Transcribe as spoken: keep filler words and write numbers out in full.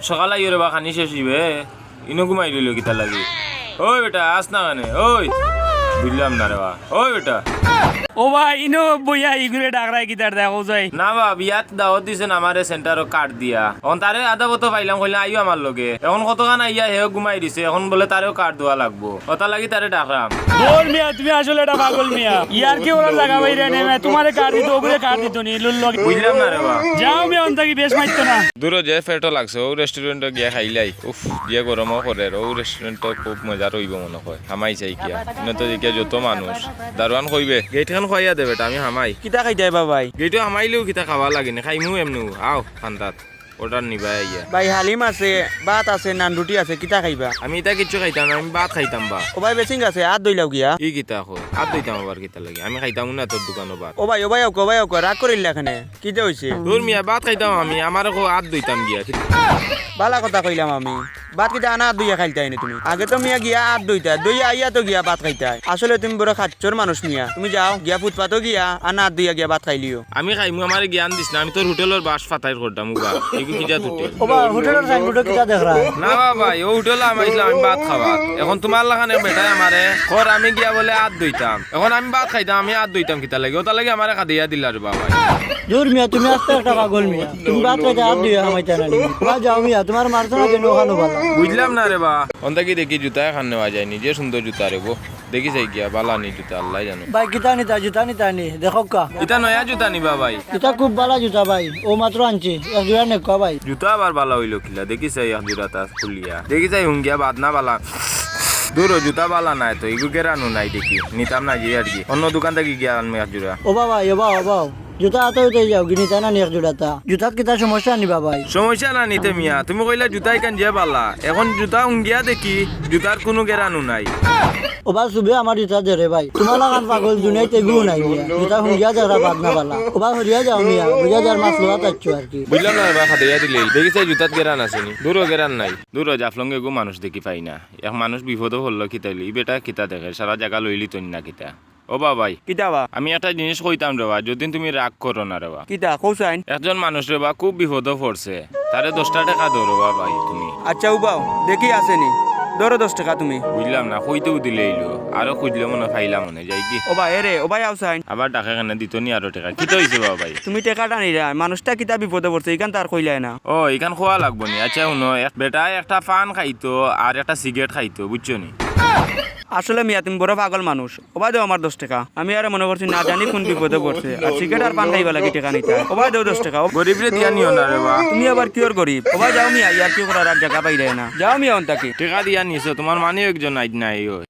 সকাল আইও রে বা, খানি শেষ অইবে। ইনো ঘুমাই রইলো কিতার লাগি? ওই বেটা, আস না কেনে? ওই, বুঝলাম না রে বা। ওই বেটা। ও ভাই, ইনো বইয়া ইগুরে ডাকরায় কিতার দেখো যাই। না বা, বিয়াত দাওয়াত দিছইন আমারে সেন্টারো কার্ড দিয়া। অখন তারে আধা পথো পাইলাম, কইলাম, "আইও আমার লগে।" অখন কতখান আইয়া হেও ঘুমাই দিছে, অখন বলে তারেও কার্ড দেওয়া লাগবো। অতার লাগি তারে ডাকরাম। দূর মিয়া, তুমি আসলে একটা পাগল মিয়া। ইয়ার কি ওরা জাগা বাইরে নেই মিয়া, তুমারে কার্ড দিত, ওগুরে কার্ড দিত নি, লুল্লো। বুঝলাম না রে বা। যাও মিয়া, অন থাকি বেশ মাইতো না। দূরো যে পেটো লাগছে, ও রেস্টুরেন্টো গিয়া খাইলাই। উফ, যে গরমও করের, ও রেস্টুরেন্টো খুব মজার অইবো মনো কয়। হামাই চাই গিয়া। ইনো তো দেখিয়া যত মানুষ। দারোয়ান কইবে, "গেইটখান খুয়াইয়া দে বেটা, আমি হামাই।" কিতা খাইতায় বা ভাই? গেইটো হামাইলেও কিতা খাওয়া লাগে নি, খাইমু এমনেউ। আও, খান্দাত। অর্ডার নিবায় আইয়া। ভাই, হালিম আছে, ভাত আছে, নান রুটি আছে, কিতা খাইবা? আমি ইতা কিচ্ছু খাইতাম না, আমি ভাত খাইতাম বা। ও ভাই, বেসিং আছে, আত ধইলাও গিয়া। ই কিতা কয়? আত ধইতাম আবার কিতা লাগে? আমি খাইতাম না তোর দোকানো ভাত। ও ভাই, ও ভাই, ওকে, ও ভাই, ওকে, রাগ করিল্লা কেনে? কিতা অইছে? দূর মিয়া, ভাত খাইতাম আমি, আমারে কও আত ধইতাম গিয়া। বালা কথা কইলাম আমি। ভাত কিতা আনা আত ধইয়া খাইলতায় নি তুমি? আগে তো মিয়া গিয়া আত ধইতায়, ধইয়া আইয়া তো গিয়া ভাত খাইতায়। আসলে তুমি বড় খাচ্চর মানুষ মিয়া। তুমি যাও, গিয়া ফুটপাতো গিয়া আনা আত ধইয়া গিয়া ভাত খাইলিও। আমি খাইমু, আমারে জ্ঞান দিস না, আমি তোর হোটেলর বাঁশ ফাতাইর করতাম উবা। এগু কি জাত হোটেল? ওবা, হোটেলর সাইনবোর্ডো কিতা দেখরায়? না বা ভাই, ও হোটেলো হামাইছলাম আমি ভাত খাওয়াত। অখন তুমার লাখান এক বেটায় আমারে কর আমি গিয়া বলে আত ধইতাম। অখন আমি ভাত খাইতাম, আমি আত ধইতাম কিতার লাগি? অতার লাগি আমারে কাদিয়া দিলা রে বা ভাই। দূর মিয়া, তুমি আস্তা একটা পাগল মিয়া। তুমি ভাত খাইতায় আত ধইয়া হামাইতায় না নি? ওবা যাও মিয়া, তুমার মারতো না যেন অখানো বালা। বুঝলাম না রে বা। অন থাকি দেখি জুতা এখান নেওয়া যায়নি, যে সুন্দর জুতা রে বো। দেখি চাই গিয়া, বালা নি জুতা, আল্লায় জানে। ভাই, কিতা নিতা, জুতা নিতা নি? দেখউক্কা। ইতা নয়া জুতা নি বা ভাই? ইতা খুব বালা জুতা ভাই, অউ মাত্র আনছি, এক জোড়া নেউক্কা ভাই। জুতা আবার বালা অইলো কিলা? দেখি চাই এক জোড়া তা খুলিয়া। দেখি চাই হুঙ্গিয়া বাদ না বালা। দূর ও, জুতা বালা নায় তো, ইগু গেরানু নাই দেখি। নিতাম না গিয়া আর কি। অন্য দোকান থাকি গিয়া আনমু এক জোড়া। ওবা ভাই, ওবা, ওবা। জুতা আতো অইতে যাও, গিনি তাই না নি এক জোড়া তা। জুতাত কিতা সমস্যা নি বা ভাই? সমস্যা না নিতে মিয়া, তুমি কইলা জুতা ইখান যে বালা। অখন জুতা হুঙ্গিয়া দেখি, জুতার কুনু গেরানু নাই। ওবা সুবে আমার জুতা দে রে ভাই। তুমার লাখান পাগল দুনিয়াত এগু নাই মিয়া। জুতা হুঙ্গিয়া দেখরা বাদ না বালা। ওবা হরিয়া যাও মিয়া, বুঝা যার মাছ লওয়া চাইছো আর কি। বুঝলাম না রে বা, কাদিয়া দিলে। দেখি চাই জুতাত গেরান আছে নি। দূর ও, গেরান নাই। দূর ও, জাফলং এগু মানুষ দেখি পাই না। এক মানুষ বিপদো পড়লো কিতা অইলো, ই বেটা কিতা দেখে, সারা জাগা লইলিতো নি না কিতা? ওবা ভাই। কিতা বা? আমি একটা জিনিস কইতাম রে বা, যদিন তুমি রাগ করো না রে বা। কিতা, কও চাইন? একজন মানুষ রে বা খুব বিপদো পড়ছে, তারে দশটা টেকা দেও রে বা ভাই তুমি। আচ্ছা উবাও, দেখি আছে নি, ধরো দশ টেকা তুমি। বুঝলাম না, কইতেউ দিলে অইলো, আরো খুঁজলে মনো পাইলাম মনে, যাই কি? ওবা, এরে, ওবা আও চাইন। আবার ডাকে কেনে, দিতো নি আরো টেকা, কিতা অইছে বা ভাই? তুমি টেকাটা নিরায়, মানুষটা কিতা বিপদো পড়ছে, ইখান তো আর কইলায় না। ও, ইখান কওয়া লাগবো নি? আচ্ছা হুনো, এক বেটায় একটা পান খাইতো আর একটা সিগারেট খাইতো, বুঝছো নি? আসলে মিয়া, তুমি বড় পাগল মানুষ। ওবা দেও আমার দশ টেকা। আমি আরে মনো করছি না জানি কুন বিপদো পড়ছে। আর সিগারেট আর পান খাইবার লাগি টেকা নিতায়। ওবা দেও দশ টেকা। গরিবরে দিয়া নিও না রে বা। তুমি আবার কিওর গরিব? ওবা যাও মিয়া, ইয়ার্কি করার আর জাগা পাইরায় না। যাও মিয়া অন থাকি। টেকা দিয়া নিছো, তুমার মানিও একজন আইজ নাই, ওই।